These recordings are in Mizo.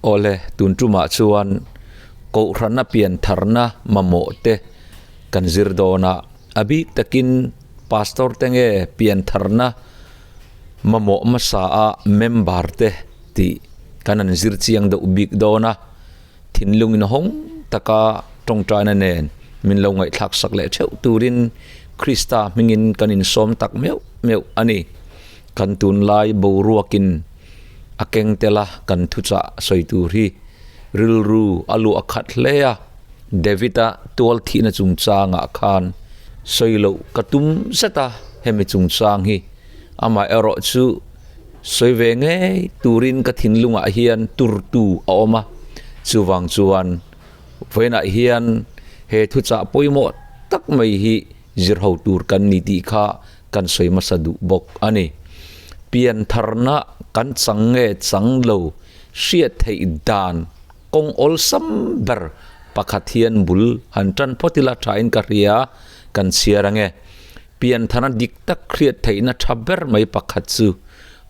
Awle, tun tumah chuan Kohhrana piantharna mamawh te kan zir dawn a, a bik takin Pastor te nge piantharna mamawh hmasa a member te tih kan han zir chiang deuh bik dawn a, thinlung inhawng taka tawngtaina nen min lo ngaihthlak sak leh theuh turin Krista hmingin kan insawm tak meuh meuh a ni. Kan tunlai boruakin a keng tel a, kan thuchah sawi tur hi rilru a luah khat hle a, David-a tual thihna chungchangah khan sawi loh ka tum zet a, hemi chungchang hi amaherawh chu sawi ve ngei turin ka thinlungah hian turtu a awm a, chuvang chuan vawiinah hian he thuchah pawimawh tak mai hi zirho tur kan ni tih kha kan sawi hmasa duh bawk a ni. Piantharna kan chang nge chang lo hriat theih dan kawng awlsam ber pakhat hian bul han tan phawt ila thain ka hria, kan chhiar ange. Piantharna dik tak hriat theihna tha ber mai pakhat chu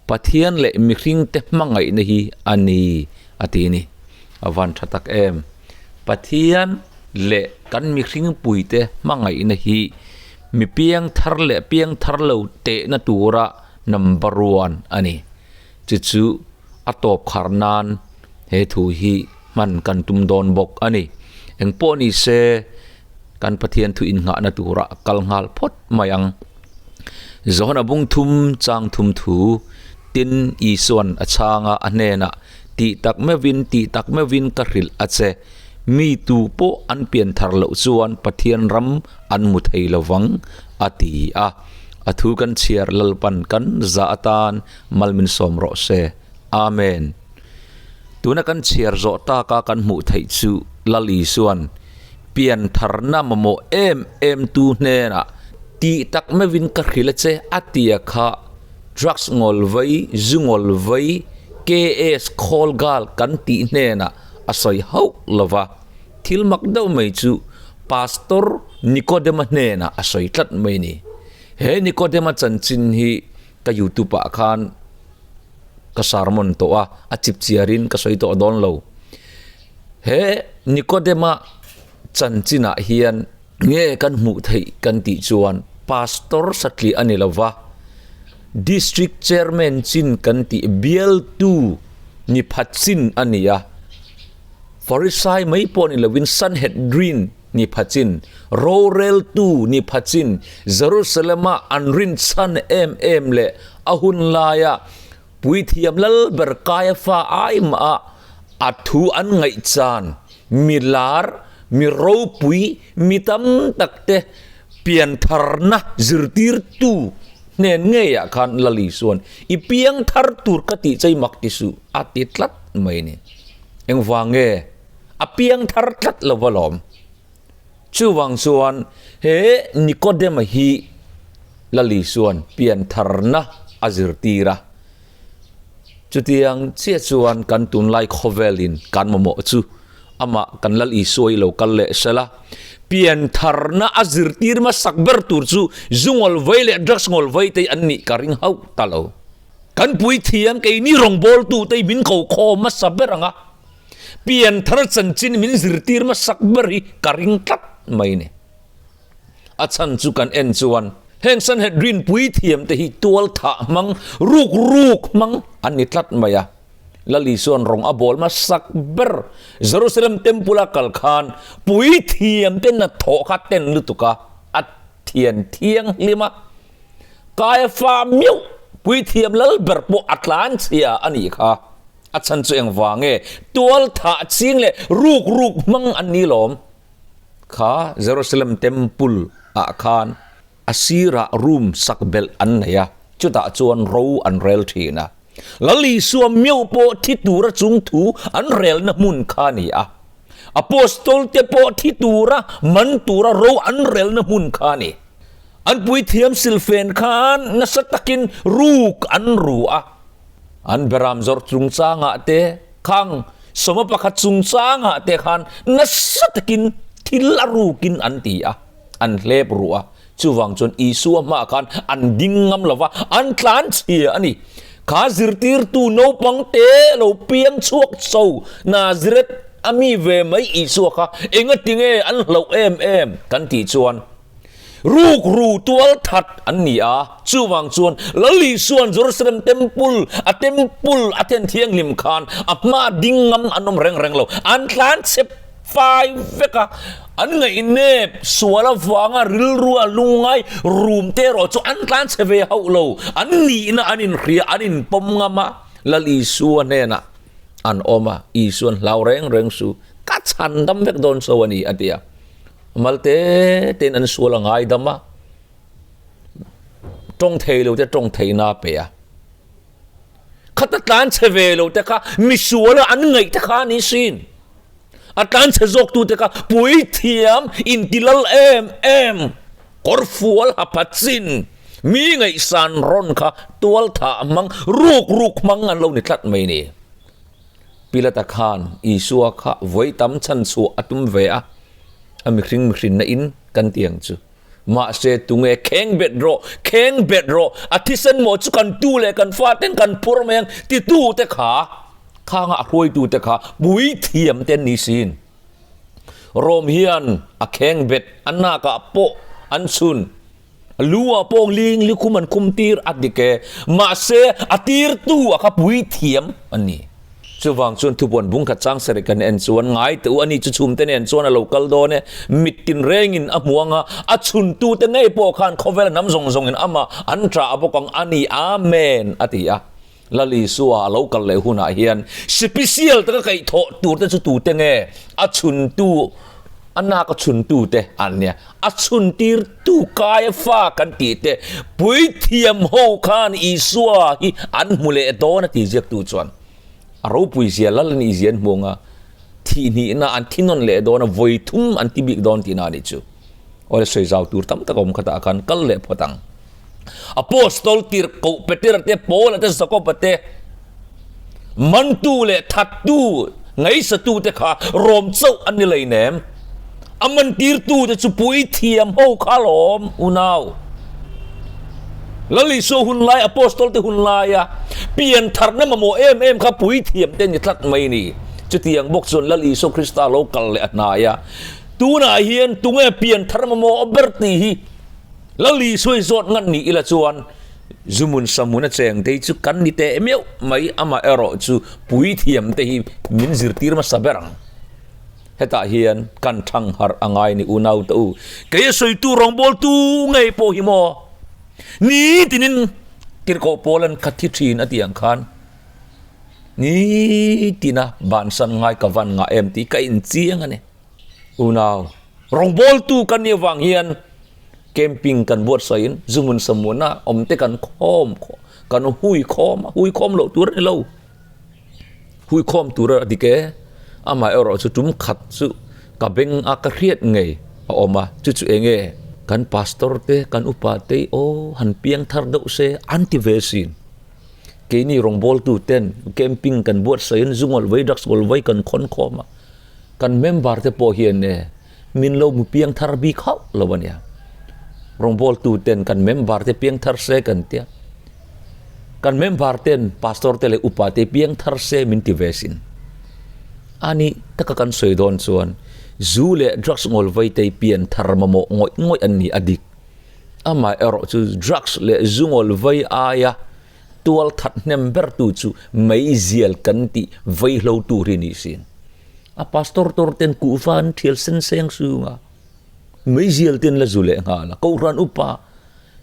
Pathian leh mihringte hmangaihna hi a ni a ti a ni. A van tha tak em! Pathian leh kan mihringpuite hmangaihna hi Mi piang thar leh piang thar lo tehna tura number one a ni. Chu chu a tawp khar nan he thu hi hman kan tum dawn bawk a ni. Eng pawh ni se kan Pathian thu innghahna tura kal nghal phawt mai ang. Johana bung thum chang thum thu tin Isuan a chhang a, a hnenah tih tak meuhin tih tak meuhin ka hrilh a che. Mi tu pawh an pian thar loh chuan Pathian ram an hmu thei lo vang, a ti a. A thu kan chhiar Lalpan kan za atan mal min sawm rawh se. Amen. Tuna kan chhiar zawh taka kan hmuh theih chu Lal Isuan pian tharna mamawh em em tu hnenah tih tak meuhin ka hrilh a che a tia kha drugs ngawl vei, zu ngawl vei, KS khawl gal kan tih hnenah a sawi hauh lo va, thil mak deuh mai chu Pastor Nikodema hnenah a sawi tlat mai a ni. He Nikodema chanchin hi ka youtube ah khan ka sermon tawh a, a chip chiarin ka sawi tawh dawn lo. He Nikodema chanchinah hian nge kan hmuh theih kan tih chuan Pastor satliah a ni lo va, District Chairman chin kan tih bialtu ni phat chin a ni a, Farisai mai pawh ni lovin Sanhedrin ni pha chin, roreltu ni pha chin, Jerusalem-a an rinchhan em em leh a hun laia Puithiam Lalber Kaiafa ai mah a a thu an ngaihchan mi lar, mi ropui, mi tam tak te piantharna zirtirtu hnen ngeiah khan Lali chuan i piangthar tur ka tih chei mak ti suh a ti tlat mai a ni. Engvang nge a piangthar tlat lo alawm? Chuvang chuan he Nikodema hi Lali chuan piantharna a zirtir a. Chutiang chiah chuan kan tunlai khawvelin kan mamawh chu amah kan Lal Isua hi lo kal leh sela, piantharna a zirtir hmasak ber tur chu zu ngawl vei leh drugs ngawl vei te hi an nih ka ring hauh ta lo. Kan puithiam keini rawngbawltute hi min ko khawm hmasa ber ang a, pianthar chanchin min zirtir hmasak ber hi ka ring tlat mai a ni. A chhan chu kan en chuan heng Sanhedrin puithiam te hi tual thah hmang, ruk ruk hmang an ni tlat mai a. Lal Isua'n rawng a bawl hmasak ber Jerusalem Temple a kal khan puithiam te hnathawh kha ten lutuk a, a thian thianghlim a. Kaiafa meuh puithiam lal ber pawh a tlan chhia a nih kha. A chhan chu engvang nge tual thah ching leh ruk ruk hmang an ni lawm? Kha Jerusalem Temple ah khan a sirah room sak belh an nei a, chutah chuan ro an rel thin a. Lal Isua meuh pawh thi tura chung thu an relna hmun kha a ni a. Apostol te pawh thi tura man tura ro an relna hmun kha a ni. An puithiam silfen khan nasa takin ruk an ru a. An beram zawrh chungchangah te khang sawma pakhat chungchangah te khan nasa takin thil a rukin an ti a, an hlep ruh a. Chuvang chuan Isua hmaah khan an ding ngam lo va, an tlan chhia a ni. Kha zirtirtu naupang te lo piang chhuak chho Nazareth a mi ve mai Isua kha engati nge an hlauh em em kan tih chuan ruk ru tual that an ni a, chuvang chuan Lal Isua'n Jerusalem Temple a Temple a then thianghlim khan a hma ding ngam an awm reng reng lo, an tlan chep fai vek a, an ngaihnep sual avanga rilrua lungngai rum te erawh chu an tlan chhe ve hauh lo, an nihna an inhria, an inpawm ngam a, Lal Isua hnenah an awm a, Isua'n hlau reng reng su, ka chhan dam vek dawn so a ni a ti a, mal te tein an sual a ngaidam a, tawng thei lo te tawng theihna a pe a. Khata tlan chhe ve lo te kha misuala an ngaih te kha a ni sin. A tlan chhe zawk tu te kha puithiam intilal em em kawr fual ha phat chin mi ngaihsan rawn kha tual thah hmang ruk ruk hmang an lo ni tlat mai ni. Pilata khan Isua kha vawi tam chhan chhuah a tum ve a, a mihring mihrinna in kan ti ang chu. Mahse tunge kheng bet rawh, kheng bet rawh, a thisen maw chu kan tu leh kan fa ten kan phur mai ang titu te kha, khanga a hruaitu te kha puithiam te an ni sin. Rom hian a kheng bet a nakah pawh an chhun, lu ah pawh ling likhum an khum tir a dik e, mahse a tirtu a kha puithiam an ni. Chuvang chuan thupuan bung khat chang sarih kan en chuan ngai teh u a ni chu chhumte nen chuan a lo kal dawn e, mit tinrengin a hmu ang a, a chhuntute ngei pawh khan khawvel hnam zawng zawngin amah an ṭah a bawk ang a ni, Amen a ti a. Lal Isua a lo kal leh hunah hian sipisial taka kaihthawh turte chu tute nge? A chhuntu, a nak a chhuntute an nia. A chhuntirtu Kaiafa kan tih te puithiam ho khan Isua hi an hmu leh dawn a ti ziaktu chuan a ropui zia lal anih zia an hmu ang a, thihhnihna an thi nawn leh dawn a, vawi thum an ti bik dawn tihna a nih chu. Awle sawi zau tur tam tak a awm khatah khan kal leh phawt ang. Apostol tirhkoh Petera te, Paula te, Jakoba te, mantu leh thattu, ngaihsatu te kha rawm chauh an ni leinem. A mantirtu te chu puithiam ho kha alawm, unau. Lal Isua hun lai, Apostol te hun laia pian tharna mamawh em em kha puithiam te ni tlat mai ni. Chutiang bawk chuan Lal Isua Krista lo kal leh a hnai a, tunah hian tunge pian thar mamawh ber tih hi Lal Isua i zawt ngat ni ila chuan Zumun Samuna cheng te hi chu kan ni teh meuh mai, amaherawh chu puithiam te hi min zirtir hmasa ber ang. Hetah hian kan thang harh a ngai ni unau te u, kei a sawitu rawngbawltu ngei pawh hi maw ni tinin tirhkoh pawl an kha thi thin a tih ang khan ni tina bansan ngai ka van ngah em tih ka inchiang a ni. Unau, rawngbawltu kan nih avang hian camping kan buatsaih in zumun samuana awm te kan khawm kan hui khawm a, hui khawm loh tur a ni lo. Hui khawm tur a dik e, amaherawh chu tum khat chu ka beng a ka hriat ngei a awm a, chu chu eng nge kan pastor te kan upa te aw han piang thar deuh se an ti ve sin. Keini rawngbawltu ten camping kan buatsaih in zungawlh vei drugs ngawlh vei kan khawn khawm a. Kan member te pawh hian e min lo mu piang thar bik hauh lo a nia. Rawngbawltu ten kan member te piang thar se kan tia. Kan member ten pastor te leh upa te piang thar se min ti ve sin. Ani taka kan sawi dawn chuan zu leh drugs ngawl vei te pian thar mamawh ngawih ngawih an ni a dik. Amah erawh chu drugs leh zu ngawl vei aia tual that hnem ber tu chu meizial kan tih veihlo tur hi ni sin. A pastor tor ten kuhva an thial sen seng sung a, meizial ten la zu leh nghal a, kohhran upa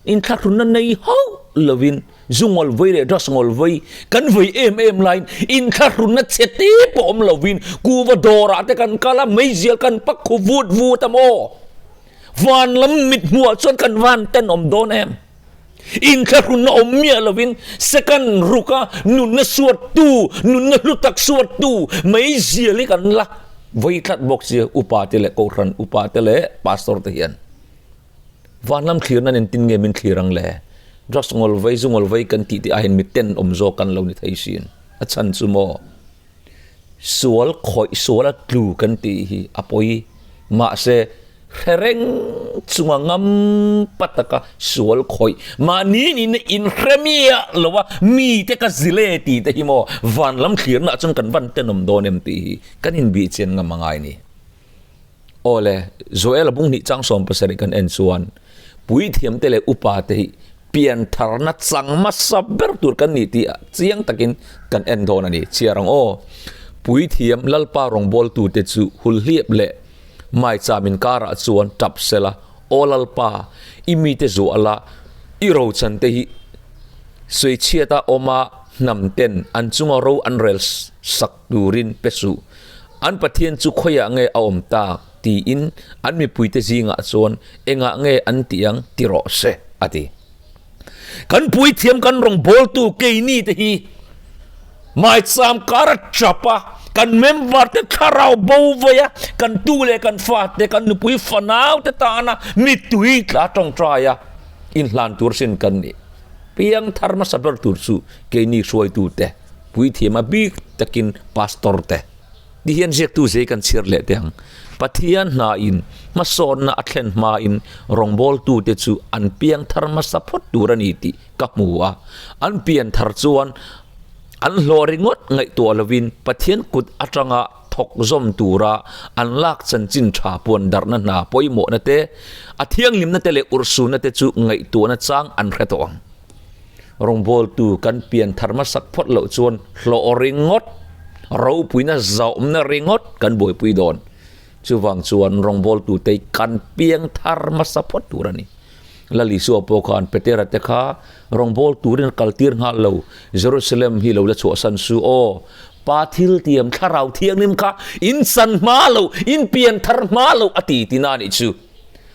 inthlahrunna nei hauh lovin zu ngawl vei leh drugs ngawl vei kan vei em em laiin inthlahrunna chhe te pawh awm lovin kuhva dawrah te kan kal a, meizial kan pak khu vut vut a maw? Van lam mit hmuhah chuan kan van tenawm dawn em? Inthlahrunna awm miah lovin second ruka nunna suattu, nunna hlu tak suattu mai zial hi kan la vawi tlat bawk si upa te leh kohhran upa te leh pastor te hian. Vanlam thlirna nen tin nge min thlir ang le? Drugs ngawl vai, zu ngawl vai kan tih tih aiin miten awm zawk kan lo ni thei sin. A chhan chu maw? Sual khawih suala tlu kan tih hi a pawi. Mahse. Hre reng chunga ngam pa taka sual khawih mahni nihna inhre miah lo a, mite ka zil e tih te hi maw van lam thlirna ah chuan kan van tenawm dawn em tih hi kan inbih chian ngam a ngai ni. Aw le, Joel a bung hnih chang 70 kan en chuan puithiam te leh upa te hi piantharna chang hmasa ber tur kan ni tih chiang takin kan en dawn a ni. Chhiar ang aw, puithiam Lalpa rawngbawltute chu hulhliap leh Maicham inkarah chuan tap sela, Aw Lalpa, i mite zuah la, i rochan te hi sawichhiata awma hnam ten an chunga ro an rel sak turin pe suh. An Pathian chu khawiah nge a awm tak? tiin an mipuite zingah chuan engah nge an tih ang ti rawh se, a ti. Kan puithiam kan rawngbawltu keini te hi maicham kar a tap a, kan member te thlarau bo vawi a, kan tu leh kan fa te, kan nupui fanau te tana mittui tla tawngtai a inhlan tur sin kan nih. Piang thar hmasa ber tur chu keini hruaitu te, puithiam a bik takin pastor te. Ti hian ziaktu zei kan chhiar leh teh ang. Pathian hnain hmasawnna a thlen hmain rawngbawltute chu an piang thar hmasa phawt tur a ni tih ka hmu a. An pian thar chuan an hlawh ringawt ngaihtuah lovin Pathian kut atanga thawk zawm tura an lak chanchin tha puan darhna hna pawimawhna te, a thianghlimna te leh urhsunna te chu ngaihtuahna chang an hre tawh ang. Rawngbawltu kan pian thar hmasak phawt loh chuan hlawh ringawt, ropuina zauhna ringawt kan buaipui dawn. Chuvang chuan rawngbawltute kan piang thar hmasa phawt tur a ni. Lal Isua pawh khan Petera te kha rawngbâwl turin a kaltir nghal lo, Jerusalem hi lo la chhuahsan su aw, Pa thil tiam thlarau thianghlim kha in chan hma lo, in pian thar hma lo a ti tina a nih chu.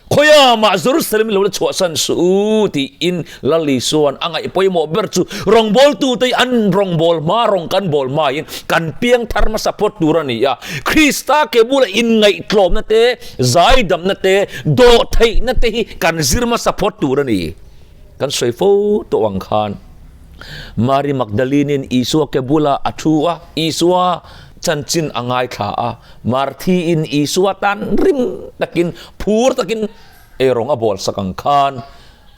Khawiah mah Jerusalem lo la chhuahsan suh u tiin Lal Isua'n a ngaih pawimawh ber chu rawngbawltute hi an rawngbâwl hma, rawng kan bâwl hmain kan piang thar hmasa phawt tur a ni a. Krista ke bula inngaihtlawmna te, zaidamna te, dawhtheihna te hi kan zir hmasa phawt tur a ni. Kan sawi fo tawh ang khan Mary Magdalene-in Isua ke bula a thu a, Isua chanchin a ngaithla a. Marthi-in Isua tan rim takin, phur takin ei rawng a bawl sak ang khan,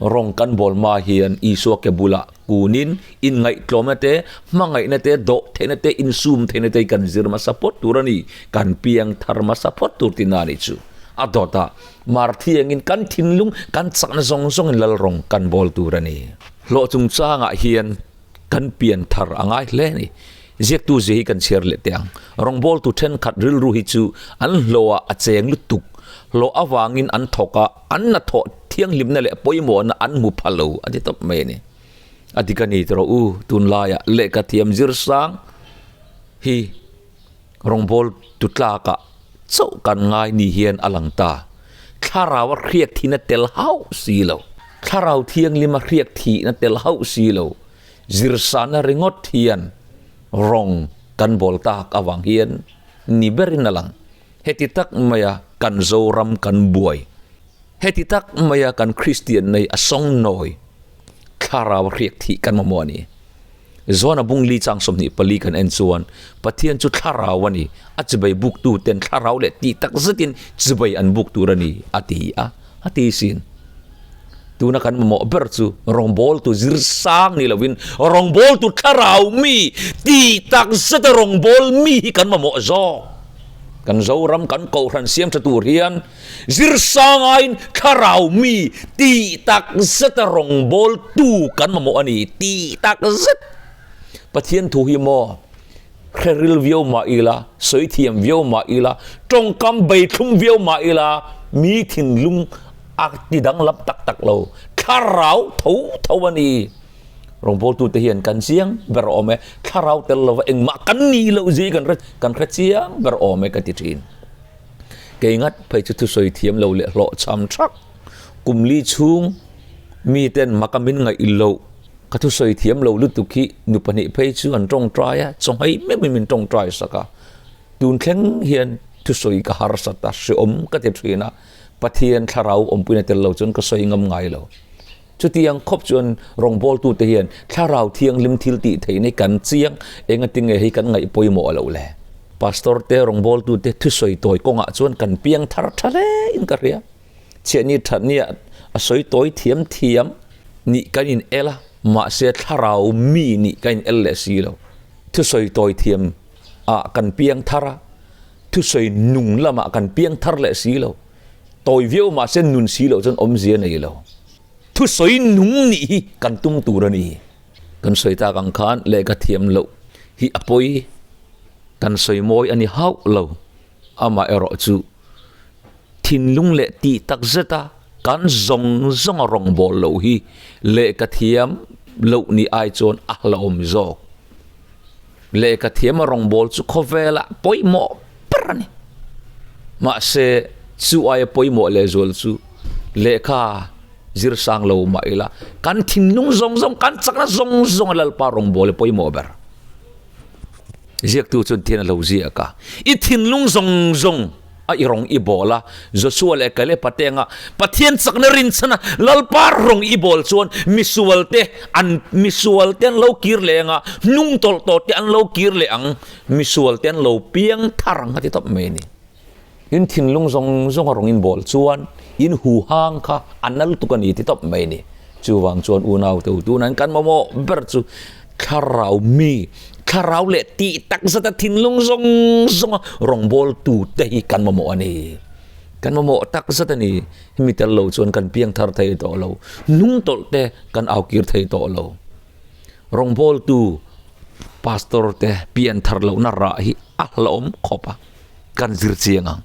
rawng kan bawl hma hian Isua ke bulah kunin inngaihtlawmna te, hmangaihna te, dawh theihna te, insum theihna te hi kan zir hmasa phawt tur a ni, kan piang thar hmasa phawt tur tihna a nih chu. A dawtah Marthi angin kan thinlung, kan chakna zawng zawngin lal rawng kan bawl tur a ni. Hlawh chungchangah hian Kan pian thar a ngai hle a ni. Ziaktu zia hi kan chhiar leh teh ang. Rawngbawltu thenkhat rilru hi chu an hlawhah a cheng lutuk. Hlawh avangin an thawk a, an hnathawh thianghlimna leh pawimawhna an hmu pha lo a ti tawp mai a ni. A dik a ni tawh u, tunlaiah lehkha thiam zir sang hi rawngbawltu tlakah chauh kan ngai ni hian a lang ta. Thlarau a hriat thihna tel hauh si lo. Thlarau thianghlim a hriat thihna tel hauh si lo. Zirsana ringawt hian rawng kan bawl tak avang hian ni berin a lang. Heti tak maia kan Zoram kan buai. Heti tak maia kan Kristian nei a sawngnawi. Thlarau a hriat thih kan mamawh a ni. Zona bung li chang 24 kan en chuan Pathian chu thlarau a ni, a chibai buktu ten thlarau leh tih tak zetin chibai an buk tur a ni a ti a, a ti sin. Tuna kan mamawh ber chu rawngbawltu zir sang ni lovin rawngbawltu thlarau mi tih tak zeta rawngbâwl mi hi kan mamawh zawk. Kan Zoram kan Kohhran siam tha tur hian Zir sangain thlarau mi tih tak zeta rawngbawltu kan mamawh a ni tih tak zet. Pathian thu hi maw hre ril viau mah ila, sawi thiam viau mah ila, tawngkam beithlum viau mah ila mi thinlung a ti danglam tak tak lo. Thlarau tho tho a ni. Rawngbawltute hian kan chiang ber awm e, thlarau tel lova engmah kan ni loh zia hi kan hre chiang ber awm e ka ti thin. Kei ngat phei chu thusawi thiam lo leh hlawhchham thak kum li chhung miten maka min ngaih loh ka thusawi thiam lo lutuk hi nu pahnih phei chu an tawngtai a, chawhmei meuhin min tawngtai sak a, tun thleng hian thusawi ka harsat a, hreawm ka ti thin a, Pathian thlarau awmpuina tel lo chuan ka sawi ngam ngai lo. Chutiang khawp chuan rawngbawltute hian thlarau thianghlim thil tih theihna hi kan chiang, engatinge hei kan ngaih pawimawh loh le? Pastor te rawngbawltu te thusawi tawi kawngah chuan kan piang thar tha hle in ka hria. Chhiahni thatnia a sawi tawi thiam thiam nih kan in el a, mahse thlarau mi nih kan in el leh si lo. Thusawi tawi thiam ah kan piang thar a, thusawi nung lamah kan piang thar leh si lo. Tawi viau mahse nun si loh chuan awmzia nei lo. Thusawi nung nih hi kan tum tur a ni. Kan sawi tak ang khan lehkha thiam loh hi a pawi, kan sawi mawi a ni hauh lo. Amaherawh chu thinlung leh tih tak zeta kan zawng zawnga rawngbâwl loh hi lehkha thiam loh nih ai chuan a hlauhawm zawk. Lehkha thiama rawngbâwl chu khawvêlah pawimawh ber a ni. Mahse, chu aia pawimawh lehzual chu lehkha zir sang lo mah ila, kan thinlung zawng zawng, kan chakna zawng zawnga Lalpa rawngbâwl hi pawimawh ber. Ziaktu chuan thian a lo ziak a, I thinlung zawng zawng a i rawng i bawl a, Joshua leh Kaleba te anga Pathian chakna rinchhana Lalpa rawng i bawl chuan misualte an misualte an lo kir leh anga, hnung tawlh tawh te an lo kir leh ang, misualte an lo piang thar ang a ti tawp mai a ni. In thinlung zawng zawng a rawng in bawl chuan in huhang kha a na lutuk a ni ti tawp mai a ni. Chuvang chuan unau te u tunah kan mamawh ber chu thlarau mi, thlarau leh tih tak zata thinlung zawng zawnga rawngbawltu te hi kan mamawh a ni. Kan mamawh tak zat a ni. Hemi tel lo chuan kan piang thar thei tawh lo, hnung tawlh te kan au kir thei tawh lo. Rawngbawltu pastor te pian thar lohna rah hi a hlauhawm khawp a. Kan zir chiang ang.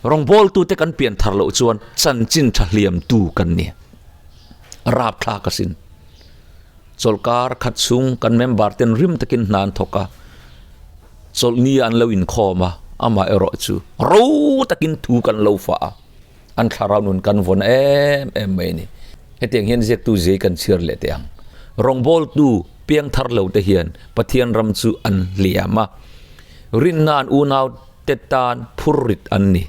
Rawngbawltute kan pian thar loh chuan chanchin tha hliamtu kan ni. Rapthlak asin. Chawlhkar khat chhung kan member ten rim takin hna an thawk a, chawlhni an lo inkhawm a, amah erawh chu ro takin thu kan lo fah a, an thlarau nun kan vawn em em mai a ni. Hetiang hian ziaktu zai kan chhiar leh teh ang. Rawngbawltu piang thar lo te hian Pathian ram chu an hliam a. Rinna an unau te tan phurrit an ni.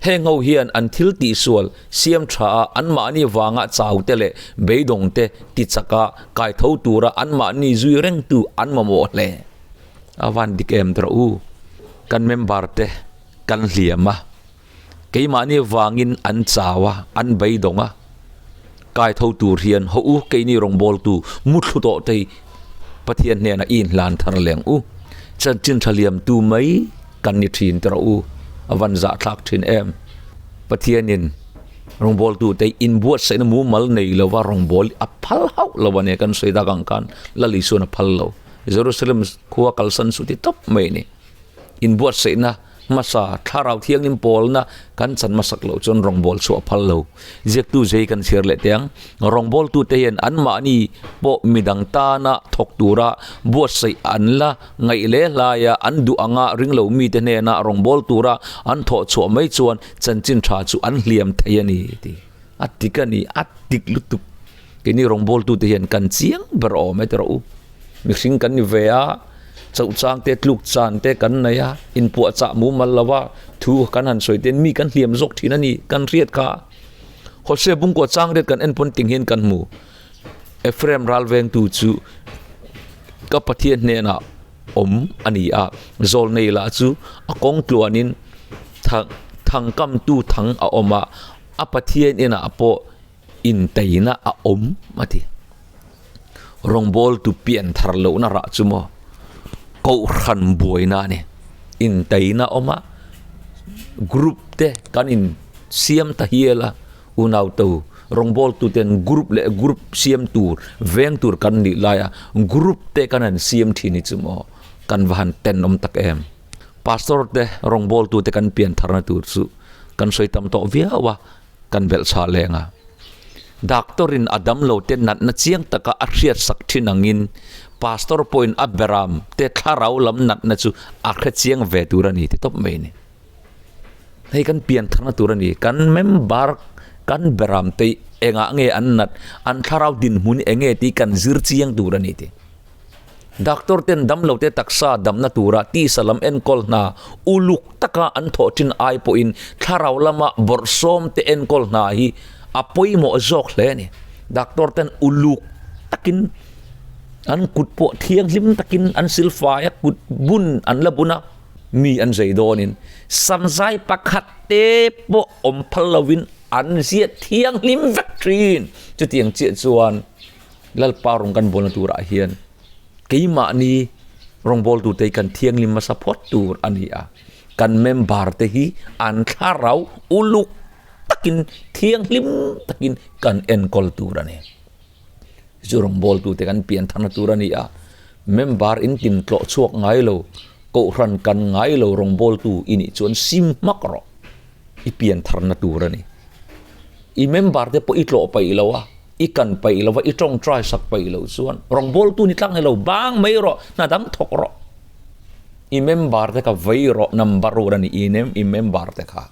Heng ho hian an thil tihsual siam tha a anmahni vanga chau te leh beidawng te ti chak a kaitho tura anmahni zui rengtu an mamawh hle. A van dik em tawh u. Kan member te kan hliam a, keimahni vangin an chau a, an beidawng a, kaitho tur hian haw u keini rawngbawltu muthlu tawh te hi Pathian hnenah i inhlan thar leng u. Chanchin tha liamtu mai kan ni thin tawh u, a van zahthlak thin em. Pathianin rawngbawltu te inbuatsaihna mumal nei lova rawngbâwl a phal hauh lo a nia kan sawi tak ang khan Lal Isuan a phal lo. Jerusalem khua kalsan chu ti tawp mai a ni. Inbuatsaihna hmasa thlarau thianghlim pawlna kan chan hmasak loh chuan rawngbâwl chhuah phal lo. Ziaktu zei kan chhiar leh teh ang. Rawngbâwltute hian anmahni pawh midang tana thawk tura buatsaih an la ngaih leh hlaia an duh anga ring lo mite hnena rawngbâwl tura an thawh chhuah mai chuan chanchin tha chu an hliam thei a ni tih a tik a ni, a tik lutuk. Keini rawngbâwltute hian kan chiang ber awm e tiraw u. Mihring kan ni ve a, chauhchang te tluk chan te kan nei a, inpuahchah mumal lo a, thu kan han sawi ten mi kan hliam zawk thin a ni, kan hriat kha. Hosea bungkua chang riat kan en pawn ting hian kan hmu. Ephraim ralvengtu chu ka Pathian hnenah awm a ni a, zawlnei lah chu a kawng tluanin thang thangkamtu thang a awm a, a Pathian inah pawh Inteina a awm a ti. Rawngbawltu pian thar lohna rah chu maw Kohhran buaina a ni. Inteina awm a, group te kan in siam ta hial a, unau to rawngbawltu ten group leh group siam tur veng tur kan nih lai a, group te kan han siam thin hi chu maw kan va han tenawm tak em. Pastor te rawngbawltu te kan pian tharna tur chu kan sawi tam tawh viau a. Kan belh chhah leng a. Doctor in a damlo te natna chiang taka a hriat sak thin angin Pastor pawhin a beram te thlarau lam natna chu a hre chiang ve tur a ni ti tawp mai a ni. Hei kan pian tharna tur a ni. Kan member kan beram te engah nge an nat, an thlarau dinhmun enge tih kan zir chiang tur a ni ti. Doctor ten damlo te taksa damna tura tisa lam enkawl hna uluk taka an thawh thin ai pawhin thlarau lama bawrhsawm te enkawl hna hi a pawimawh zawk hle a ni. Doctor ten uluk takin an kut pawh thianghlim takin an silfai a, kut bun an la bun a. Mi an zei dawnin samzai pakhat te pawh awm phal lovin an ziah thianghlim vek thin. Chutiang chiah chuan Lalpa rawng kan bawlna turah hian keimahni rawngbawltute hi kan thianghlim hmasa phawt tur a ni a. Kan member te hi an thlarau uluk takin thianghlim takin kan enkawl tur a ni. Chu rawngbawltute kan pian tharna tur a ni a, member in tin tlawh chhuak ngai lo, kohhran kan ngai lo rawngbawltu i nih chuan sim hmak rawh, i pian tharna tur a ni. I member te pawh i tlawh paih lo a, i kan paih lo a, i tawngtai sak paih loh chuan rawngbawltu ni tlang helo bang mai rawh, hna dang thawk rawh. I member te kha vei rawh, number ur a ni i member te kha.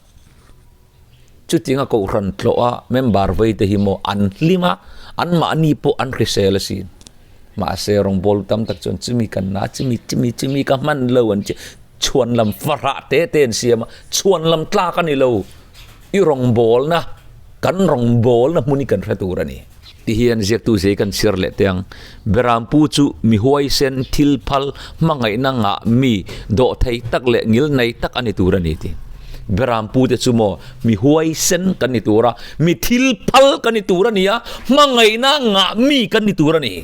Chutianga kohhran tlawha member vei te hi maw an hlim a, anmahni pawh an hrisel asin. Mahse rawngbawltu tam tak chuan chumi kan na, chumi chumi chumi ka hman lo an ti, chhuan lam farah te te an siam a, chhuan lam tlak a ni lo. I rawngbawlna, kan rawngbawlna hmun hi kan hre tur a ni. Ti hian ziaktu zei kan chhiar leh teh ang. Berampu chu mi huaisen, thil phal, hmangaihna ngah mi, dawhthei tak leh ngilnei tak a ni tur a ni ti. Berampu te chu maw mi huaisen kan ni tur a, mi thil phal kan ni tur a ni a, hmangaihna ngah mi kan ni tur a ni.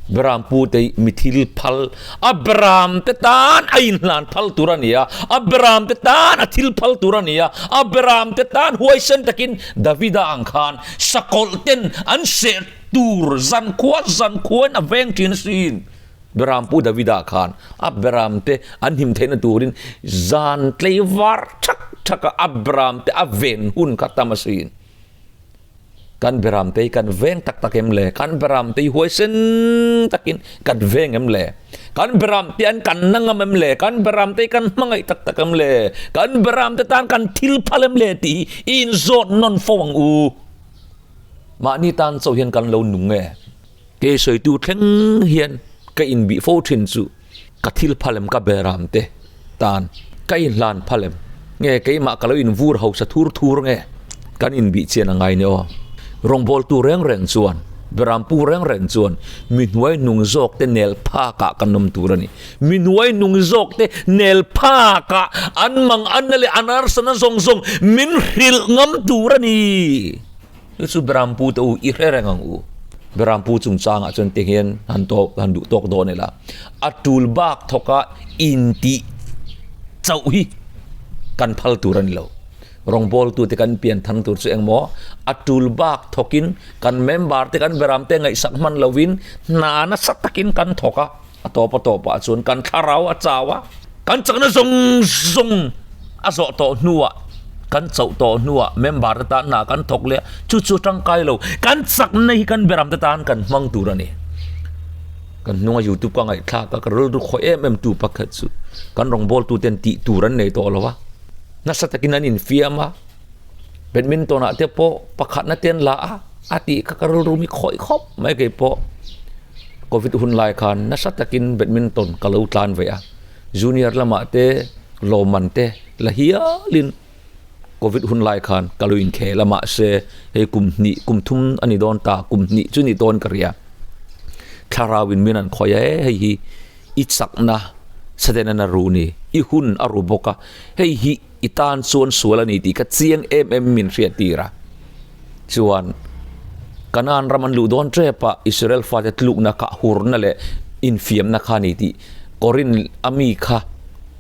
Berampu te hi mi thil phal, a beram te tan a inhlan phal tur a ni a, a beram te tan a thil phal tur a ni a, a beram te tan huaisen takin Davida ang khan sakawlh ten an seh tur zankhua zankhuain a veng thin asin. Berampu Davida khan a beram te an him theihna turin zan tleivar thak thaka a beram te a ven hun kha tam asin. Kan beram te hi kan veng tak tak em le? Kan beram te hi huaisen takin kan veng em le? Kan beram te an kan na ngam em le? Kan beram te hi kan hmangaih tak tak em le? Kan beram te tan kan thil phal em le tih hi i inzawt nawn fo ang u. Mahni tan chauh hian kan lo nung e. Kei sawitu thleng hian ka inbih fo thin chu ka thil phal em ka beram te tan ka inhlan phal em? Nge keimah ka lo invur hausa thur thur nge? Kan inbih chian a ngai ni aw. Rawngbawltu reng reng chuan, Berampu reng reng chuan mi hnuai hnung zawk te nel phakah kan awm tur a ni. Mi hnuai hnung zawk te nel phakah an mang anna leh an arsana zawng zawng min hrilh ngam tur a ni. Chu chu Berampu te u i hre reng ang u. Berampu chungchangah chuan ti hian han tawk han duh tawk dawn ila. A tul bak thawka intih chauh hi kan phal tur a ni lo. Rawngbawltu te kan pian thang tur chu engmaw a tul bak thawkin kan member te kan Beram te ngaihsak hman lovin hna nasa takin kan thawk a, a tawp a tawpah chuan kan thlarau a chau a, kan chakna zawng zawng a zawh tawh hnuah kan chauh tawh hnuah member te tan hna kan thawk leh a, chu chu tangkai lo kan chakna hi kan beram te tan kan hmang tur a ni. Kan hnunga youtube ka ngaihthlak a ka rilru khawih em em tu pakhat chu kan rawngbawltu ten tih tur an nei tawh lo a, nasa takin an infiam a, badminton ah te pawh pakhatna te an la a, a tih kha ka rilru mi khawih khawp mai kei pawh. Covid hun lai khan nasa takin badminton ka lo tlan ve a, junior lamah te lawmman te la hialin covid hun lai khan ka lo inkhel a mahse hei kum hnih kum thum a ni dawn ta kum hnih chu ni dawn ka ria thlarau in min an khawih a e hei hi i chakna saden an a ru ni i hun a ru bawk a hei hi i tan chuan sual a ni tih ka chiang em em min hriat tir a. Chuan Kanaan ram an luh dawn tep a, Israel fate tlukna kha hurna leh infiamna kha a ni tih Korin a mi kha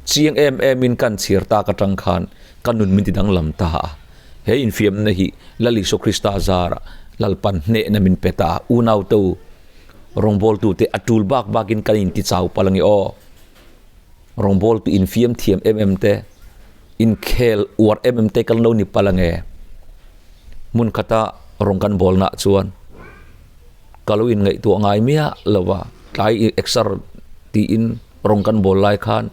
chiang em emin kan chhiar tak atang khan ka nun min ti danglam ta a. He infiamna hi Lal Isua Krista zarah Lalpan hnehna min pe ta a, unaute u, rawngbawltute a tul bak bakin kan inti chau palh ange aw. Rawngbawltu infiam thiam em em te, inkhel uar em em te kan lo ni palh ange. Hmun khata rawn kan bawl nah chuan ka lo inngaihtuah ngai miah lo va, tlai exer tiin rawn kan bawl lai khan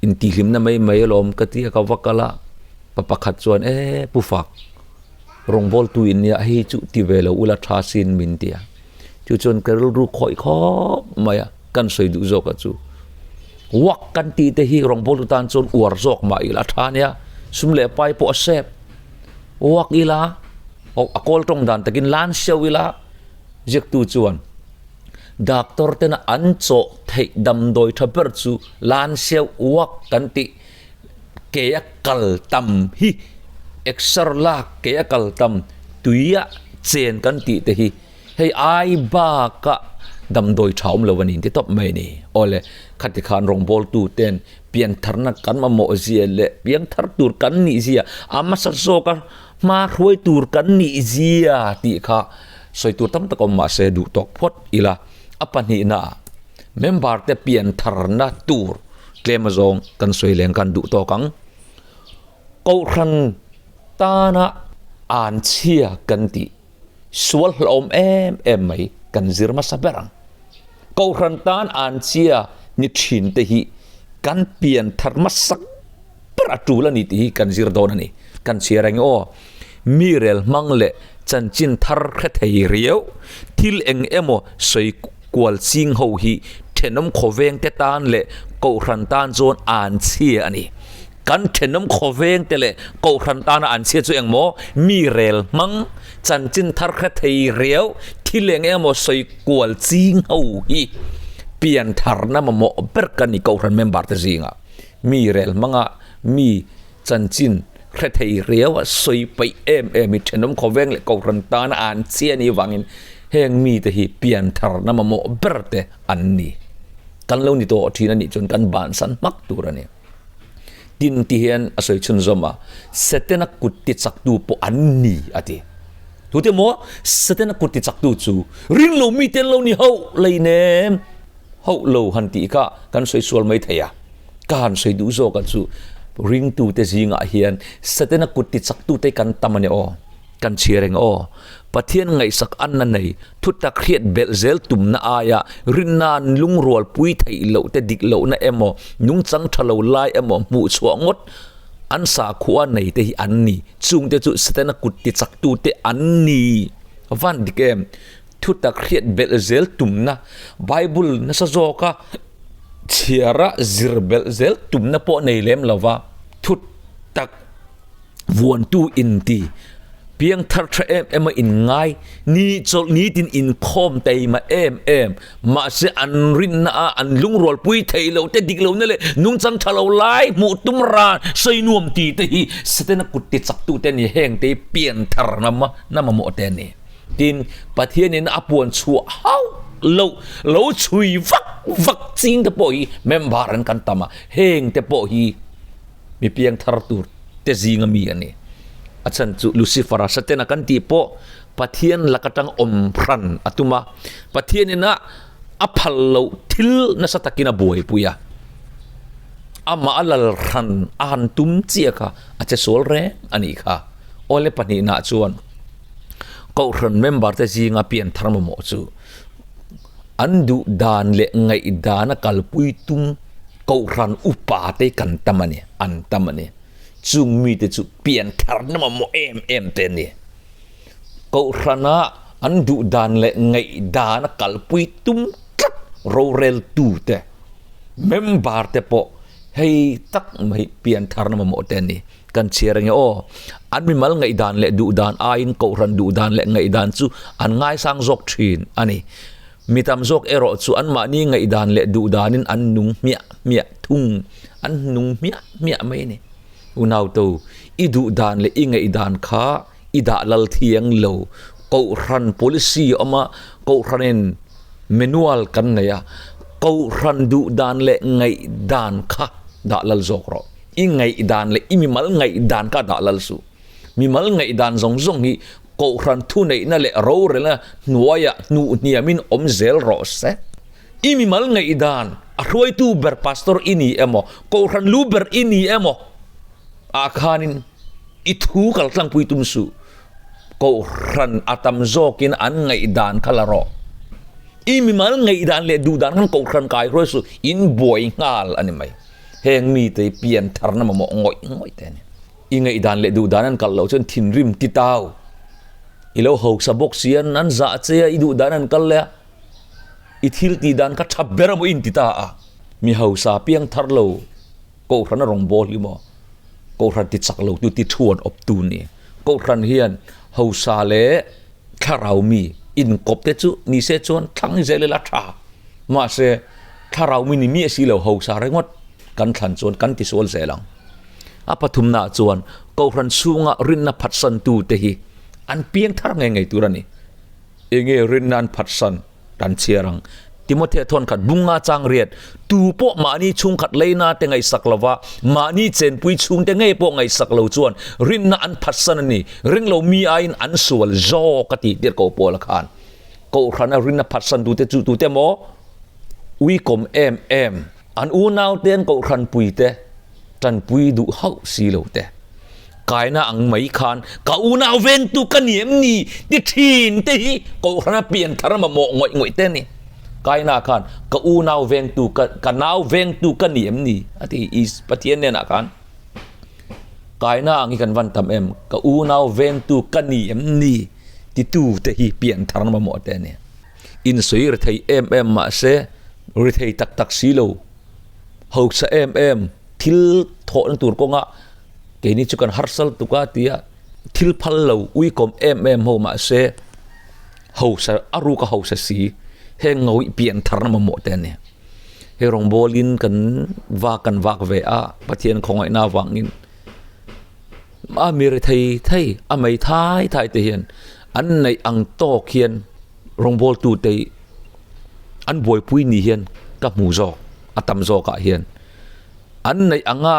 intihhlimna mai mai alawm ka ti a, ka va kal a, pa pakhat chuan e pu fak rawngbawltu in nia hei chu ti ve lo ula tha sin min ti a, chu chuan ka rilru khawih khawp mai a, kan sawi duh zawk a chu. Wak kan tih te hi rawngbawltu tan chuan uar zawk mah ila a tha nia, sum leh pai pawh a sep. Wak ila, a kawl tawng dan takin lan seuh ila, ziaktu chuan Doctor tena an chawh theih damdawi tha ber chu lan siau uak kan tih ke a kal tam hi exer lak ke a kal tam tuia chen kan tih te hi hei ai baka damdawi tha awm lo a ni ti tawp mai a ni. Awle khati khan rawngbawltu ten piantharna kan mamawh zia leh piangthar tur kan nih zia a hmasa zawka hma hruai tur kan nih zia tih kha sawi tur tam tak awm mah se duh tawk phawt ila a pahnihna ah member te piantharna tur tlem azawng kan sawi leng khan duh tawk ang. Kohhran tana anchhia kan tih sual hlauhawm em em mai kan zir hmasa ber ang. Kohhran tan anchhia ni thin te hi kan pian thar hmasa ber a tul a ni tih hi kan zir dawn a ni. Kan chhiar ang aw, mi rel hmang leh chanchin thar hre thei riau, thil eng emaw sawi kual ching ho hi thenawm khawveng te tan leh kohhran tan chuan anchhia a ni. Kan thenawm khawveng te leh kohhran tana an chhia chu engmaw mi rel hmang, chanchin thar hre thei riau, thil eng emaw sawi kual ching ho hi pian tharna mamawh ber ka ni kohhran member te zingah. Mi rel hmanga mi chanchin hre thei riau a sawi paih em em hi thenawm khawveng leh kohhran tana an chhia ni vangin heng mite hi pian tharna mamawh ber te an ni. Kan lo ni tawh thin a nih chuan kan bansan hmak tur a ni. Tin ti hian a sawi chhunzawm a, Setana kut ti chaktu pawh an ni, a ti. Tute maw Setana kut ti chaktu chu ring lo mite an lo ni hauh lei nem? Hauh lo han tih kha kan sawi sual mai thei a. Ka han sawi duh zawk a chu ringtute zingah hian Setana kut ti chaktute kan tam a ni aw. Kan chhiar eng aw? Pathian ngaihsak anna nei, thutak hriat belh zel tumna aia rinna'n lungrualpui theih loh te dik lohna emaw, nungchang tha lo lai emaw hmuh chhuah ngawt an sakhua nei te hi an ni. Chungte chu Setana kut tichaktute an ni. Van dik em? Thutak hriat belh zel tumna, Bible nasa zawka chhiara zir belh zel tumna pawh nei lem lova thutak Vuantu inti, piang thar tha em em a inngai, ni chawlh nitin inkhawm taima em em, mahse an rinna a an lungrualpui thei lo te dik lohna leh nungchang tha lo lai hmuh tum ran sawi nuam ti te hi Setana kut ti chak tu te ni heng te hi pian thar nama na mamawh te a ni. Tin, Pathianin a puan chhuah hauh loh lo chhui vak vak ching te pawh hi member an kan tam a, heng te pawh hi Mi piang thar tur te zinga mi a ni. A chhan chu Lucifer-a Satana kan tih pawh Pathian lak atang awm hran a tum a, Pathian ina a phal loh thil nasa takin a buaipui a, amah a lal hran a han tum chiah kha a che sual reng a nih kha. Awle pahnihna chuan Kohhran member te zinga pian thar mamawh chu An duh dan leh ngaihdana kalpui tum Kohhran upa te kan tam a ni, an tam a ni. Chung mite chu piantharna mamawh em em te a ni. Kohhrana an duh dan leh ngaihdana kalpui tum tlat roreltu te, member te pawh hei tak mai piantharna mamawh te a ni. Kan chhiar ange aw. An mimal ngaihdan leh duhdan aiin Kohhran duhdan leh ngaihdan chu an ngaisang zawk thin a ni. Mi tam zawk erawh chu anmahni ngaihdan leh duhdanin an nung hmiah hmiah thung, an nung hmiah hmiah mai a ni. Unauto, i duhdan leh i ngaihdan kha i dah lal thiang lo. Kohhran policy a awm a, Kohhranin manual kan nei a, Kohhran duhdan leh ngaihdan kha dah lal zawk rawh. I ngaihdan leh i mimal ngaihdan kha dah lal suh. Mimal ngaihdan zawng zawng hi Kohhran thuneihna leh rorelna hnuaiah hnuh hniamin awm zel rawh se. I mimal ngaihdan a hruaitu ber pastor i ni emaw, Kohhran lu ber i ni emaw ah khanin i thu kal tlangpui tum suh. Kohhran a tam zawkin an ngaihdan kha la rawh. I mimal ngaihdan leh duhdan khan Kohhran kai hruai suh, in buai nghal a ni mai. Heng mite hi pian tharna mamawh ngawih ngawih te a ni. I ngaihdan leh duhdan an kalh loh chuan thinrim ti tau. I lo hausa bawk si a, an zah che a, i duhdan an kal leh a, i thil tih dan kha tha ber emaw i inti ta a. Mi hausa piang thar lo Kohhran a rawn bawl hi maw? Kohhran ti chak lo tu ti thuan awp tu ni. Kohhran hian hausa leh thlarau mi. Inkawp te chu ni se chuan thlang zel ila tha. Mahse, thlarau mi ni miah si lo hausa ringawt kan thlan chuan kan tisual zel ang. A pathumnaah chuan Kohhran chhunga rinna phatsantu te hi an piang thar ngei ngei tur a ni. Enge rinna an phatsan kan chhiar ang. Timothea thawn khat bunga chang riat, Tu pawh mahni chhungkhat leina te ngaihsak lova, mahni chenpui chhungte ngei pawh ngaihsak lo chuan rinna an phatsan a ni. Ringlo mi aiin an sual zawk a tih tir ko Paula khan. Kohhrana rinna phatsan tute chu tute maw? Uikawm em em. An unaute an kohhranpuite tanpui duh hauh si lo te. Kaina ang mai khan ka unau vengtu ka ni em ni ti thin te hi kohhrana pian thar mamawh ngawih ngawih te a ni. Kaina khan ka unau vengtu ka ka nau vengtu ka ni em ni a ti is Pathian hnenah khan Kaina ang hi kan van tam em ka unau vengtu ka ni em ni titu te hi pian thar mamawh te a ni. Insawi ri thei em em mahse ri thei tak tak si lo, hausa em em thil thawhna tur kawnga keini chu kan harsal tuk a tia thil phal lo uikawm em em ho mahse hausa a ruka hausa si heng ngawih pian tharna mamawh te a ni. Hei rawngbawlin kan vak kan vak ve a Pathian khawngaihna avangin a mi ri thei thei a mei thai thai te hian an neih ang tawk hian rawngbawltute hi an buaipui ni hian ka hmu zawk a tam zawkah hian an neih anga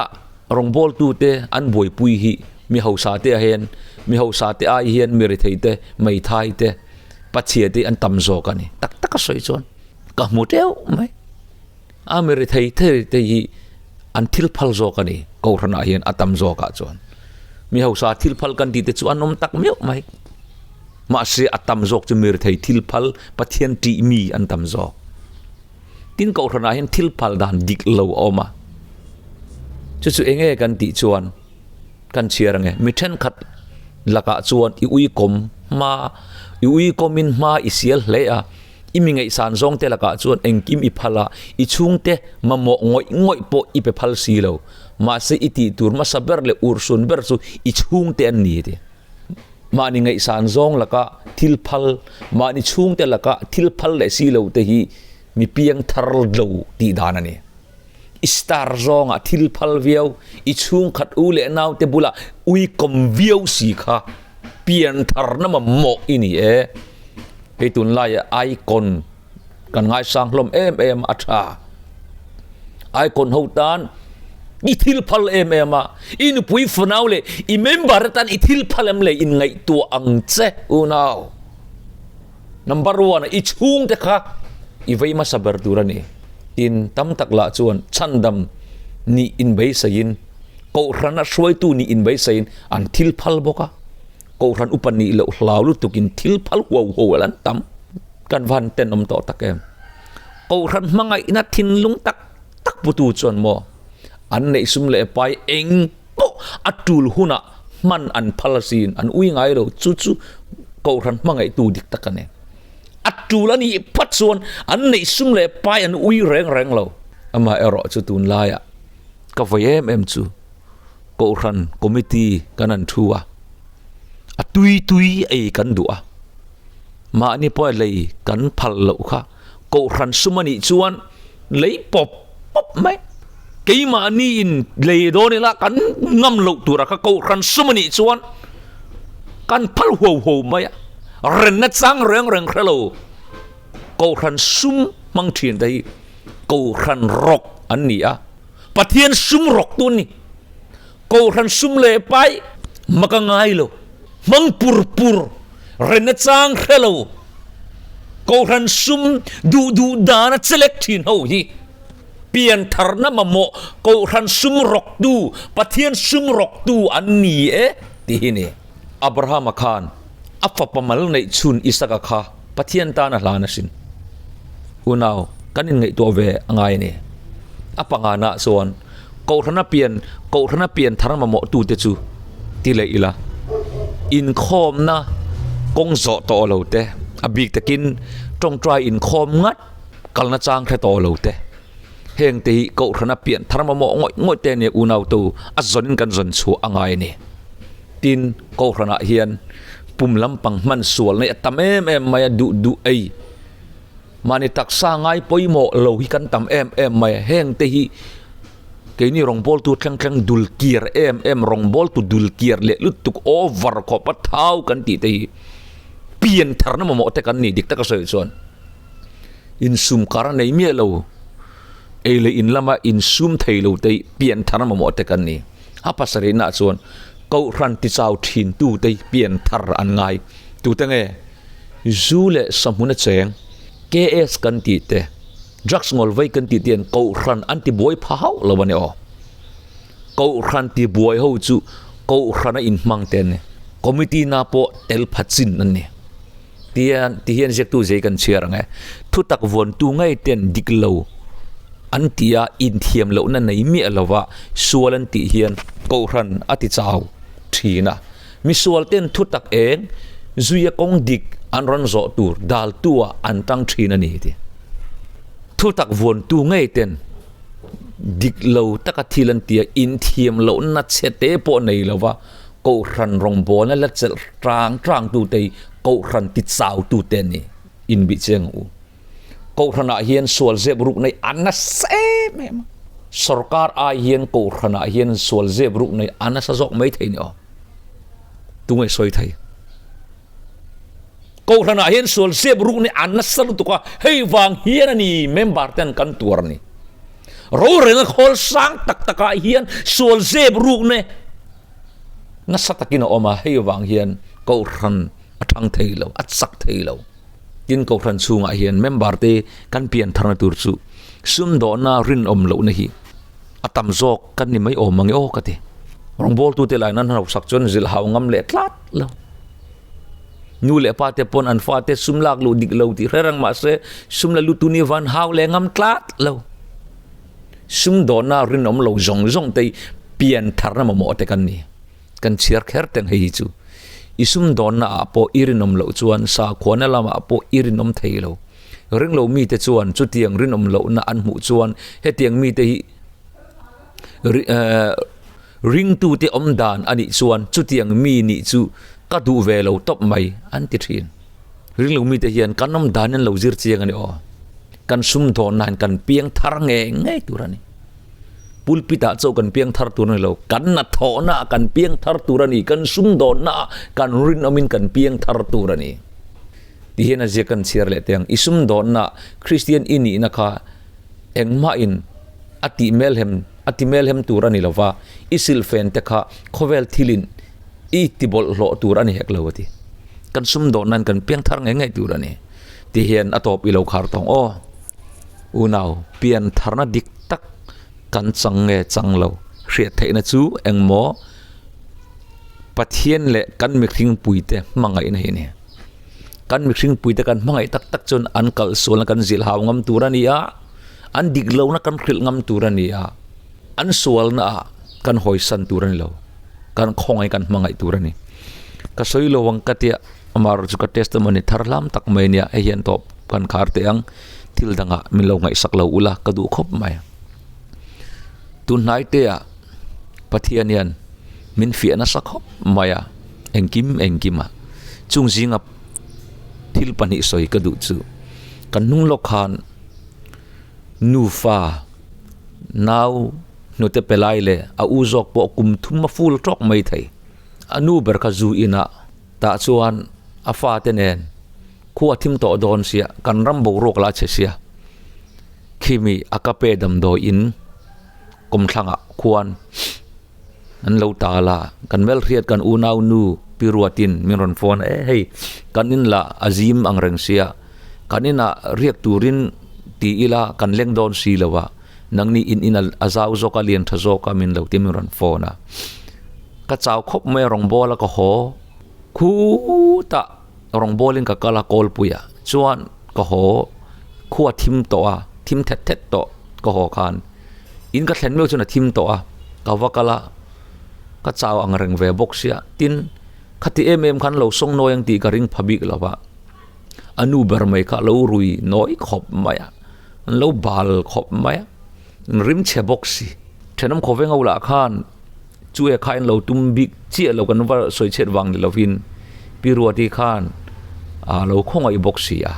rawngbawltute an buaipui hi mi hausa te ah hian mi hausa te ai hian mi rethei te meithai te pachhia te an tam zawk a ni tak tak a sawi chuan ka hmu teuh mai a mi rethei thei te hi an thil phal zawk a ni kohhranah hian a tam zawkah chuan mi hausa thil phal kan tih te chu an awm tak meuh mai. Mahse a tam zawk chu mirthei thil phal Pathian tih mi an tam zawk. Tin kohhranah hian thil phal dan dik lo a awm a. Chu chu enge kan tih chuan kan chhiar ange mi thenkhat lakah chuan i uikawm hma i uikawmin hma i sial hle a, i mi ngaihsan zawng te lakah chuan engkim i phal a, i chhungte mamawh ngawih ngawih pawh i pe phal si lo. Mahse i tih tur hmasa ber leh urhsun ber chu i chhungte an ni ti. Mahni ngaihsan zawng laka thil phal, mahni chhungte laka thil phal leh si lo te hi mi piang thar lo tih dan a ni. I star zawngah thil phal viau, i chhungkhat u leh naute bulah uikawm viau si kha pian tharna mamawh i ni e. Hei tunlaia icon kan ngaisang hlawm em em a tha. Icon ho tan i thil phal em em a, i nupui fanau leh i member atan i thil phal em leh in ngaihtuah ang che unau. Number one i chhungte kha i vei hmasa ber tur a ni. Tin, tam tak lah chuan chhandam nih inbeisaiin, kohhrana hruaitu nih inbeisaiin an thil phal bawk a. Kohhran upa nih loh hlau lutukin thil phal huau huau an tam. Kan van tenawm tawh tak em? Kohhran hmangaihna thinlung tak tak putu chuan maw an neih sum leh pai eng pawh a tul hunah hman an phal asin an ui ngai lo chu chu kohhran hmangaihtu dik tak a ni. A tul a nih phat chuan an neih sum leh pai an ui reng reng lo. Amaherawh chu tunlaiah ka vawi em em chu. Kohhran committee kan han thu a, a tui tui ei kan duh a, mahni pawh lei kan phal loh kha Kohhran sum a nih chuan lei pawp pawp mai. Keimahni in lei dawn ila kan ngam loh tura kha Kohhran sum a nih chuan kan phal huau huau mai a, renna chang reng reng hre lo Kohhran sum hmang thin te hi Kohhran rawk an ni a. Pathian sum rawk tu ni. Kohhran sum leh pai maka ngai lo. Hmang pur pur, ren a chang hre lo. Kohhran sum duh duh dan a chelek thin ho hi. Pian tharna mamawh Kohhran sum rawk tu, Pathian sum rawk tu an ni e ti hi ni. Abrahama khan a fapa mal neih chhun Isaka kha Pathian tan a hlan asin. Unau, kan inngaihtuah ve a ngai a ni. A panganah chuan Kohhrana pian, Kohhrana pian thar mamawhtute chu ti leh ila, inkhawmna kawng zawh tawh lo te, a bik takin tawngtai inkhawm ngat kalna chang hre tawh lo te, heng te hi Kohhrana pian thar mamawh ngawih ngawih te nia unautu a zawnin kan zawn chhuah a ngai a ni. Tin, Kohhranah hian Pum lampang hman sual nei a tam em em mai a, duh duh ei. Mahni taksa ngai pawimawh lo hi kan tam em em mai a, heng te hi keini rawngbawltu thleng thleng dul kir em em, rawngbawltu dul kir leh lutuk over khawp a thau kan tih te hi pian tharna mamawh te kan ni dik taka sawi chuan insum kar a nei miah lo, ei leh in lama insum thei lo te hi pian tharna mamawh te kan ni. A pasarihna chuan Kohhran tichau thin tute hi pian thar an ngai. Tute nge? Zu leh sahmuna cheng, KS kan tih te, drugs ngawlvei kan tih te hian Kohhran an ti buai pha hauh lo a ni aw. Kohhran ti buai ho chu Kohhrana inhmang te an ni. Committee na pawh tel pha chin an ni. Tihian tihian ziaktu zei kan chhiar ang e. Thutak vuantu ngei ten dik lo an ti a, inthiam lohna nei miah lova sual an tih hian Kohhran a ti chau thin a. Misual ten thutak eng zuia kawng dik an rawn zawh tur daltu ah an tang thin a ni ti. Thutak vuantu ngei ten dik lo taka thil an ti a, inthiam lohna chhe te pawh nei lova Kohhran rawngbawlna la chelh rang rang tute hi Kohhran ti chau tute an ni inbih chiang ang u. Kohhranah hian sual zep ruk nei a nasa em em a. Sorkar ai hian Kohhranah hian sual zep ruk nei a nasa zawk mai thei ni aw. Tunge sawi thei? Kohhranah hian sual zep ruk nei a nasa lutuk a, hei vang hian a ni member ten kan tuar ni. Rorelna khawl sang tak takah hian sual zep ruk nei nasa takin a awm a, hei vang hian Kohhran a thang thei lo, a chak thei lo. Tin, Kohhran chhungah hian member te kan pian tharna tur chu sumdawhna rinawm lohna hi a tam zawk kan ni mai awm ang e aw ka ti. Rawngbawltute lain an hausak chuan zilh hau ngam leh tlat lo. Nu leh pa te pawn an fate sum lak luh dik lo tih hre reng mah se sum la lut tu ni van hau leh ngam tlat lo. Sum dawhna rinawm lo zawng zawng te hi pian tharna mamawh te kan ni. Kan chhiar kher teng hei hi chu. I sum dawnna ah pawh i rinawm loh chuan sakhuana lamah pawh i rinawm thei lo. Ringlo mite chuan chutiang rinawm lohna an hmuh chuan hetiang mite hi Ringtute awm dan a nih chuan chutiang mi nih chu ka duh ve lo tawp mai an ti thin. Ringlo mite hian kan awm dan an lo zir chiang a ni aw. Kan sumdawnna hian kan piang thar ngei ngei tur a ni. Pulpit ah chauh kan piang thar tur a ni lo. Kan hnathawhna ah kan piang thar tur a ni. Kan sumdawnna ah kan rinawmin kan piang thar tur a ni. Ti hian a ziak kan chhiar leh teh ang. I sumdawnna Kristian i nihna kha engmahin a tih melhem a ti melhem tur a ni lo va, i silhfen te kha khawvel thilin i ti bawlhhlawh tur a ni hek lo a ti. Kan sumdawn nan kan piang thar ngei ngei tur a ni. Ti hian a tawp i lo khar tawng aw. Unau, pian tharna dik tak kan chang nge chang lo hriat theihna chu engmaw Pathian leh kan mihring puite hmangaihna hi a ni. Kan mihring puite kan hmangaih tak tak chuan an kalhsualna kan zilh hau ngam tur a ni a. An dik lohna kan hrilh ngam tur a ni a, an sualnaah kan hawisan tur a ni lo, kan khawngaih kan hmangaih tur a ni. Ka sawi lo ang ka tia, amaherawh chu ka testimony thar hlam tak mai nia, hei hian tawp kan khar teh ang, thil dangah min lo ngaihsak lo ula ka duh khawp mai. Tun hnai te ah Pathian hian min fiah nasa khawp mai a, engkim engkim ah chung zinga thil pahnih sawi ka duh chu kan hnung lawk khan Nufa nau hnute pe lai leh a u zawk pawh kum thum a ful tawk mai thei. A nu ber kha zu inah tah chuan a fate nen khua thim tawh dawn sia, kan ram boruak la chhe sia. Khimi a ka pe damdawi in kawmthlangah khuan an lo tal a, kan Melhriat kan unau nu Pi Ruatin min rawn phone a, e hei kan in lah a zim ang reng sia, kan inah riak turin ti ila kan leng dawn si lo a, nangni in in a zau zawk a lian tha zawk a min lo ti min rawn phone a, ka chau khawp mai a rawngbawla ka haw khutah rawngbawlin ka kal a kawlpuiah chuan ka haw khua thim tawh a, thim thet thet tawh ka haw khan. In ka thlen meuh chuan a thim tawh a, ka va kal a, ka chau ang reng ve bawk sia, tin khati em em khan lo sawng nawi ang tih ka ring pha bik lo va, a nu ber mai kha a lo rui nawi khawp mai a, an lo bal khawp mai a, an rim chhe bawk si. Thenawm khawveng ho lah khan chu e kha in lo tum bik chiah lo kan va sawi chhiat vang ni lovin. Pi Ruati khan a lo khawngaih bawk si a,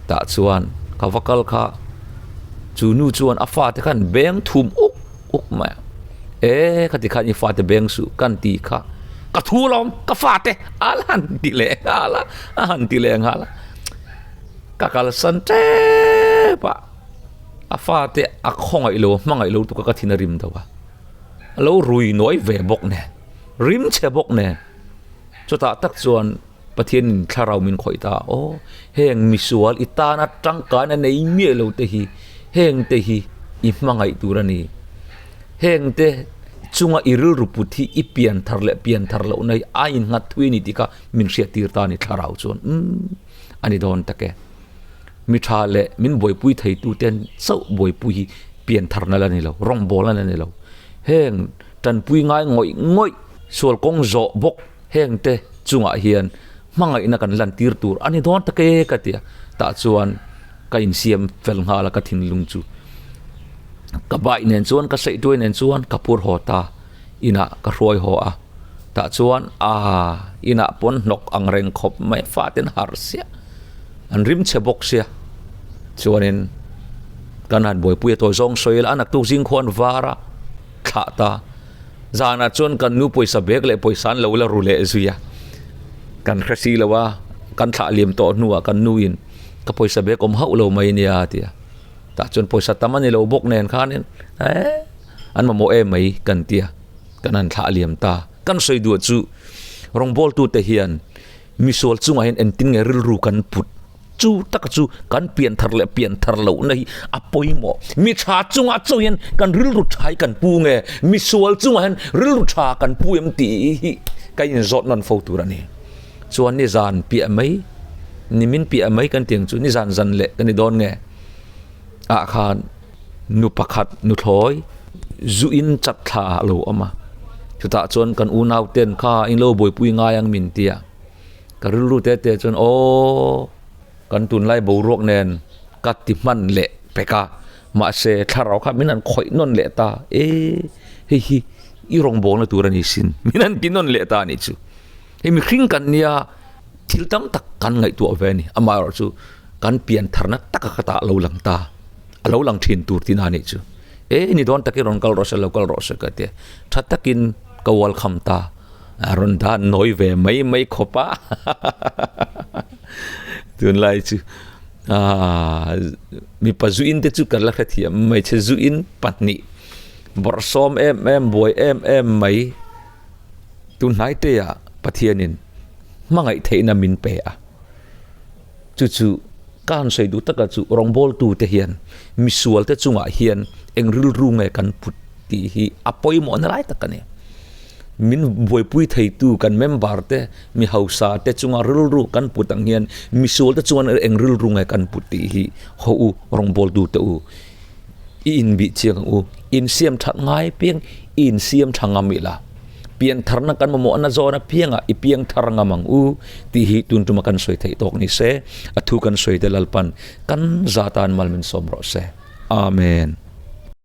tah chuan ka va kal kha chu nu chuan a fate khan beng thum uk uk mai a, e khati khan i fate beng suh kan ti kha ka thu lawm ka fate a la han ti leh nghal a, a han ti leh nghal a, ka kalsan tep a, a fate a khawngaih lo a hmangaih lo tuk a ka thin a rim deuh a, a lo rui nawi ve bawk nen rim chhe bawk nen. Chutah tak chuan Pathianin thlarau min khawih ta a, Aw, heng misual i tana tangkaina nei miah lo te hi, heng te hi i hmangaih tur a ni. Heng te chunga i rilru put hi i pian thar leh pian thar lohna hi a innghat thui a ni tih kha min hriattir ta a ni thlarau chuan. Umm, a ni dawn tak e. Mi tha leh min buaipui theituten chauh buaipui hi pian tharna la ni lo, rawngbawlna la ni lo. Heng tanpui ngai ngawih ngawih sual kawng zawh bawk heng te chungah hian hmangaihna kan lantir tur a ni dawn tak e ka ti a, tah chuan ka insiam fel nghal a ka thinlung chu ka bike nen chuan ka saihtuai nen chuan ka phur haw ta inah ka hruai haw a tah chuan aa inah pawn hnawk ang reng khawp mai fate an harh siah an rim chhe bawk sia chuanin kan han buaipui a tawi zawng sawi ila a naktuk zing khuan var a. thlah ta. Zanah chuan kan nu pawisa bag leh pawisa an lo la ru leh zui a, kan hre si lo a, kan thlah liam tawh hnuah kan nu in ka pawisa bag awm hauh lo mai nia a ti a, tah chuan pawisa tam a ni lo bawk nen khanin eh an mamawh em mai kan ti a, kan han thlah liam ta. Kan sawi duh chu rawngbawltute hian misual chungah hian engtin nge rilru kan put. Chu taka chu kan pian thar leh pian thar lohna hi a pawimawh. Mi tha chungah chauh hian kan rilru tha hi kan pu nge, mi sual chungah hian rilru tha kan pu em tih hi ka inzawt nawn fo tur a ni. Chuan nizan piah mai, nimin piah mai kan tih ang chu nizan zan leh ka ni dawn nge ah khan nu pakhat nuthlawi zu in chat thla a lo awm a, chutah chuan kan unau ten kha in lo buaipui ngai ang min ti a. Ka rilru te te chuan aw kan tunlai boruak nen ka ti hman leh pek a, mahse thlarau kha min han khawih nawn leh ta e hei hi i rawngbawlna tur a ni sin min han ti nawn leh ta a nih chu. Hei mihring kan nia thil tam tak kan ngaihtuah ve a ni, amaherawh chu kan pian tharna taka ka tah a lo lang ta, a lo lang thin tur tina a nih chu. E ni dawn takin rawn kal rawh se lo kal rawh se ka ti a, tha takin ka welcome ta. A rawn dan nawi ve mai mai khawp a tunlai chu aaa mipa zu in te chu ka la hrethiam hmeichhe zu in pahnih bawrhsawm em em buai em em mai tunhnai te ah Pathianin hmangaih theihna min pe a chu chu ka han sawi duh taka chu rawngbawltu te hian misual te chungah hian eng rilru nge kan put tih hi a pawimawhna lai tak a ni. Min buaipui theitu kan member te, mi hausa te chunga rilru kan put ang hian misual te chuan eng rilru nge kan put tih hi haw u, rawngbawltu te u i inbih chiang ang u. Insiam that ngai piang i insiam tha ngam ila, piantharna kan mamawhna zawn apiangah i piangthar ngam ang u tih hi tun tuma kan sawi theih tawk ni se, a thu kan sawi te Lalpan kan za tan mal min sawm rawh se. Amen.